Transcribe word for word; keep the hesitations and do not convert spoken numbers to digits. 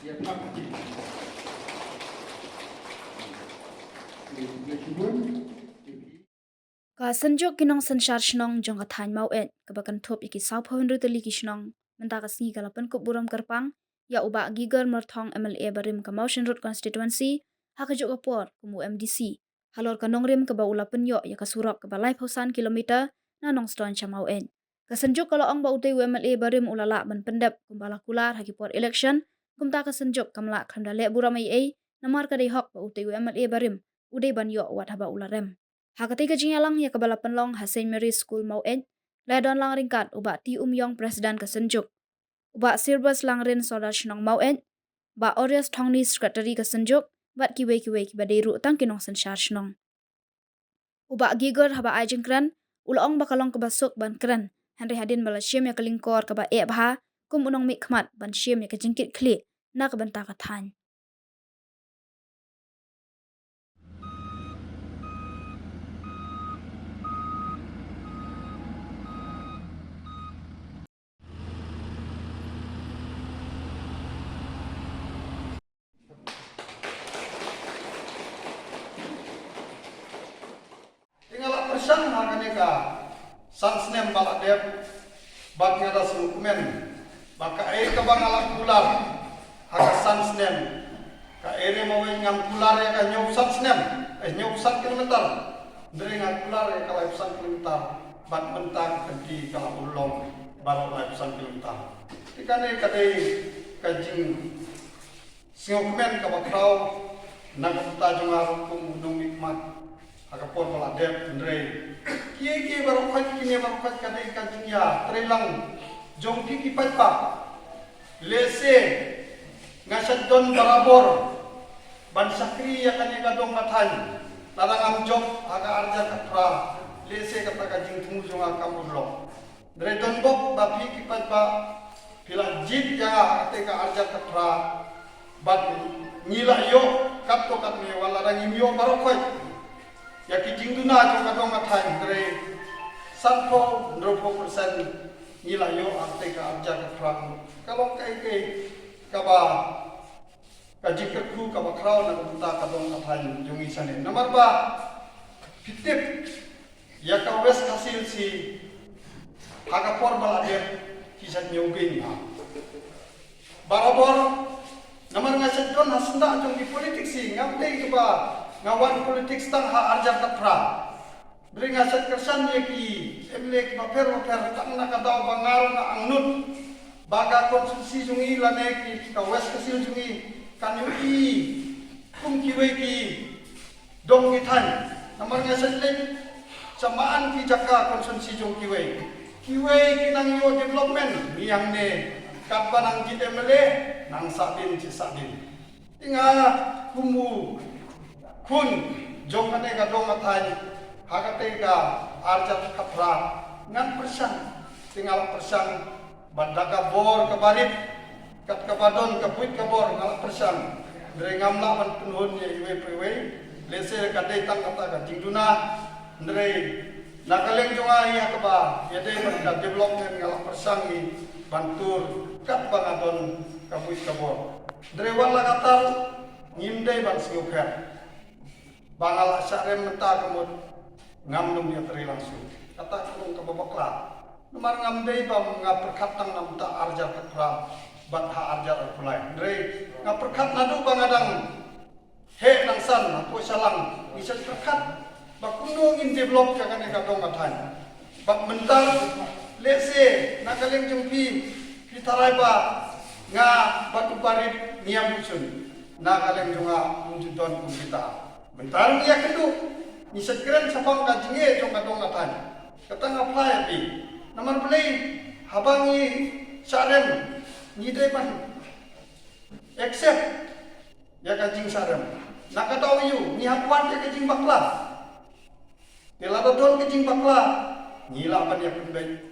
Ka Synjuk ki Nongsynshar Shnong jong ka thaiñ Maweit, kaba kynthup ïa ki sawphew hynriew tylli ki shnong, mynta ka sngi ka la pynkup burom kyrpang ïa u Bah Giger Myrthong, M L A barim ka Mawshynrut Constituency, ha kajuh ka por kum u M D C halor ka nongrim kaba u la pynïoh ïa ka surok kaba laiphew san kilometer na Nongstoiñ sha Maweit. Ka Synjuk ka la ong ba utei u M L A barim u la lah ban pyndep kumba la kular ha ki por election, kumta ka Synjuk kam lah khlem da leh burom ei ei, namar ka dei hok ba utei u M L A barim u dei ban ïoh wat haba u la rem. Ha katei ka jingïalang ïa kaba la pynlong ha Saint Mary's School Maweit, la ïadon lang ryngkat u Bah T Umïong, President ka Synjuk, u Bah Sirbas Langrin, Sordar Shnong Maweit, Bah Orius Thongni, Secretary ka Synjuk, bad kiwei kiwei kiba dei ruh tang ki nongsynshar shnong. U Bah Giger haba ai jingkren, u la ong ba ka long kaba suk ban kren, hynrei hadien ba la shim ïa ka lyngkor kaba eh bha kum u nongmihkhmat ban shim ïa ka jingkitkhlieh na ka bynta ka thaiñ. Te nga la pyrshang ha kane ka san snem ba la dep, bad nga da sngewkmen ba kaei kaba nga la kular ha ka san snem, ka area Maweit ngam kular ïa ka hynñiew san snem, eh, hynñiew san kilometer. Hynrei nga kular ïa ka laiphew san kilometer, bad mynta ka kynti ka la urlong baroh laiphew san kilometer. Te kane ka dei ka jing sngewkmen kaba khraw na ka bynta jong nga ruh kum u nongmihkhmat ha ka por ba la dep, hynrei kiei kiei baroh khoit, kine baroh khoit ka dei ka jingïatreilang jong phi ki paidbah. Lehse nga shait don barabor ban shakri ïa kane ka dong ka thaiñ, lada ngam jop ha ka arhajar khatphra, lehse kata ka jingthmu jong nga kam urlong. Hynrei donbok ba phi ki paidbah phi la jied ïa nga ha katei ka arhajar khatphra, bad ngi la ïoh katto katne, wat lada ngim ïoh baroh khoit ïa ki jingduna jong ka dong ka thaiñ, hynrei sanphew hynriewphew percent ngi la ïoh ha katei ka arhajar khatphra. Ka long kaei kaei kaba ka jingkyrkhu kaba khraw na ka bynta ka dong ka thaiñ jong ngi shane. Namar ba phi tip ïa ka West Khasi Hills ha ka por ba la dep ki shait ñiew beiñ ha. Barabor, namar nga shait don ha syndah jong ki politics hi, ngam dei kaba nga wan politics tang ha arhajar khatphra. Hynrei nga shait kyrshan ïa ki M L A kiba pher ba pher, tang na ka daw ba nga ruh nga angnud ba ka constituency jong ngi lane ki ka West Khasi Hills jong ngi kan ïohi kum kiwei ki dong ki thaiñ. Namar nga shait leit sha man ki jaka constituency jong kiwei. Kiwei ki nang ïoh development, ngi hangne katba nang jied M L A nang sahdien shi sahdien. Te nga kum u khun jong kane ka dong ka thaiñ ha katei ka arhajar khatphra ngan pyrshang, te nga la pyrshang ban da ka bor kaba rit, kat kaba don ka buit ka bor nga la pyrshang. Hynrei ngam lah ban pynhun ïa iwei pa iwei, lehse ka dei tang kata ka jingduna. Hynrei na ka liang jong nga ïa kaba ïadei bad ka development nga la pyrshang hi ban tur kat ba nga don ka buit ka bor. Hynrei wat la katta ngim dei ban sngewpher ba nga la shah rem mynta ka mut ngam nym ïatreilang shuh. Kata ka long kaba bakla. Namar ngam dei ba nga pyrkhat tang na bynta arhajar khatphra bad ha arhajar arphew lai. Hynrei nga pyrkhat naduh ba nga dang heh dang san hapoh shalang, ngi shait pyrkhat ba kumno ngin develop ïa kane ka dong ka thaiñ. Bad mynta lehse na ka liang jong phi, phi tharai ba nga bad u Bah Rit ngi ïam shun, na ka liang jong nga ym ju don kum kita. Mynta ruh ngi ïakynduh, ngi shait kren shaphang ka jingeh jong ka dong ka thaiñ. Kata nga phla ïa phi. Namar balei haba ngi shah rem ngi dei ban accept ïa ka jingshah rem. Na ka daw aïu ngi hap wad ïa ka jingbakla. Te lada don ka jingbakla ngi lah ban ïa pynbeit